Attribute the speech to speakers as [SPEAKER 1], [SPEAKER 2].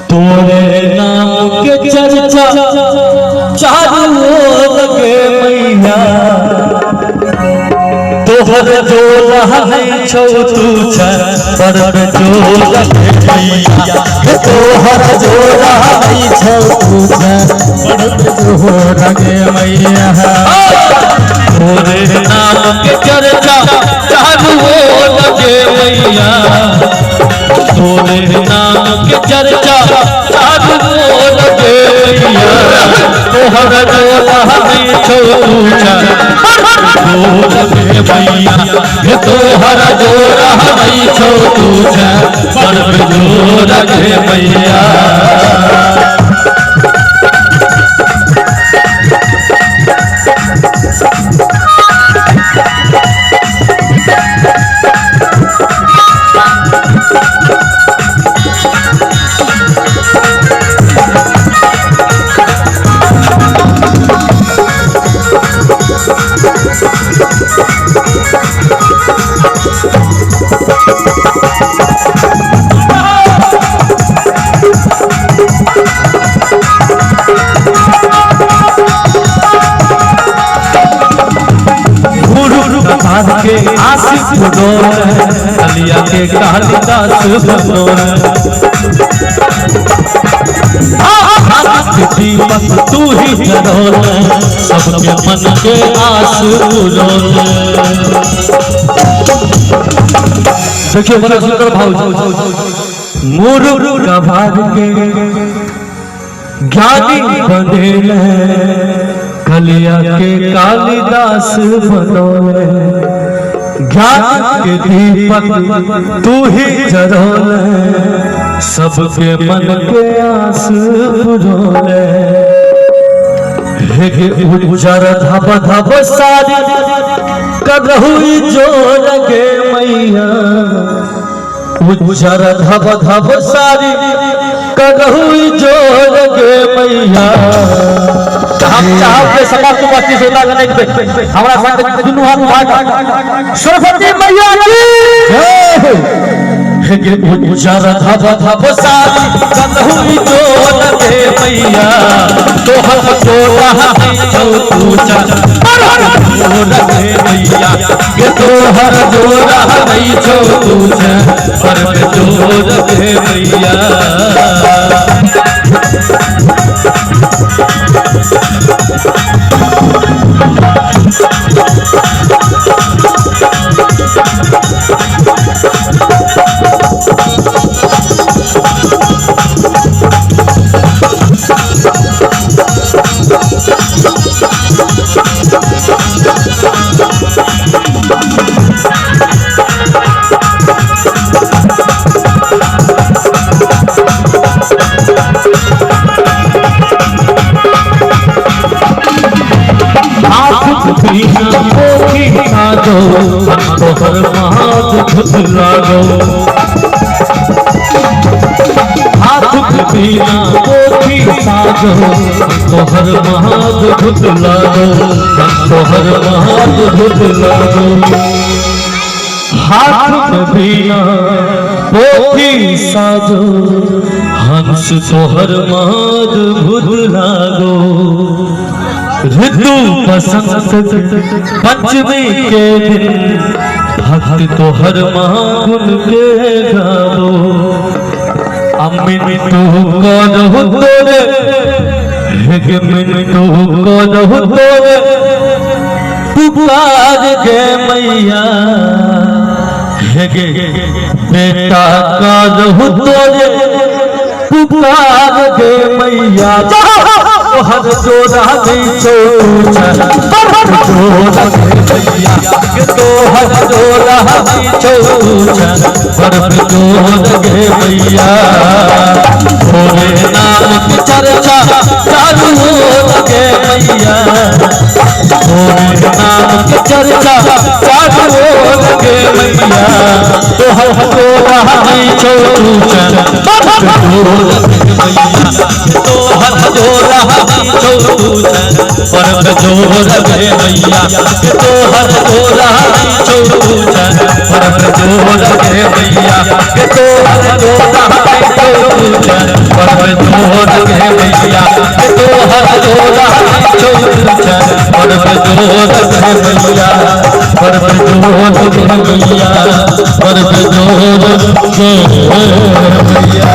[SPEAKER 1] तोरे नाम के चर्चा चारू ओर गे मैया, तोहर जोड़ा नहीं छौ तू छ पर जोड़ा गे मैया,
[SPEAKER 2] तोहर जोड़ा नहीं छौ तू छ पर जोड़ा गे मैया।
[SPEAKER 1] तोरे नाम के चर्चा चारू ओर गे मैया, तोरे नाम के चर्चा चारू ओर गे मैया, तोहर जोड़ा नहीं छौ तू छ पर गे मैया, तोहर जोड़ा नहीं छौ तू छ पर जोड़ा गे मैया। के आशिक कलिया के कालिदास बनोर, दीपक तू ही जरोल, सबके मन के आस पुरोल। देखिए बड़ा सुंदर भाव, मूर्ख गवार के ज्ञानी बनेले, कलिया के कालिदास बनोले, ज्ञान के दीपक तू ही जरोले, सबके मन के आस पुरोले। उजर धब धब सारी करहु जोर गे मैया, उजर धब धब सारी करहु जोर गे मैया।
[SPEAKER 2] हम चाहब के समस्त उपस्थित श्रोता गण हमरा संग दुनू हाथ उठा सरस्वती मैया की जय।
[SPEAKER 1] उजर धब धब सारी करहु जोर गे मैया, तोहर जोड़ा नहीं छौ तू छ पर जोर गे मैया, के तोहर जोड़ा नहीं छौ तू छ पर जोर गे मैया। तोहर हाथ लागो, हाथ बिना पोथी साजो, तोहर हाथ लागो, तोहर हाथ लागो, हाथ बिना पोथी साजो, हंस तोहर माध भूत लागो। ऋतु बसंत पंचमी के दिन भक्त तोहर मागुन के गावो, अमिन तू करहु तोरे, मिन तू करहु तोरे पुकार गे मैया, बेटा करहु तोरे पुकार गे मैया, तोहर जोड़ा नहीं छौ पर जोड़ा गे मैया, तोहर जोड़ा नहीं छौ पर जोड़ा गे मैया। तोरे नाम के चर्चा चारू ओर गे मैया, तोरे नाम के चर्चा चारू ओर गे मैया, तोहर जोड़ा नहीं छौ पर जोड़ा गे मैया, तोहर जोड़ा नहीं छौ पर जोर गे मैया, तोहर जोड़ा नहीं छौ पर जोर गे मैया, तोहर जोड़ा मैया तोहर जोड़ा छौ चर बड़ बेजोड़ गे मैया, बड़ बेजोड़ गे मैया, बड़ बेजोड़ गे मैया।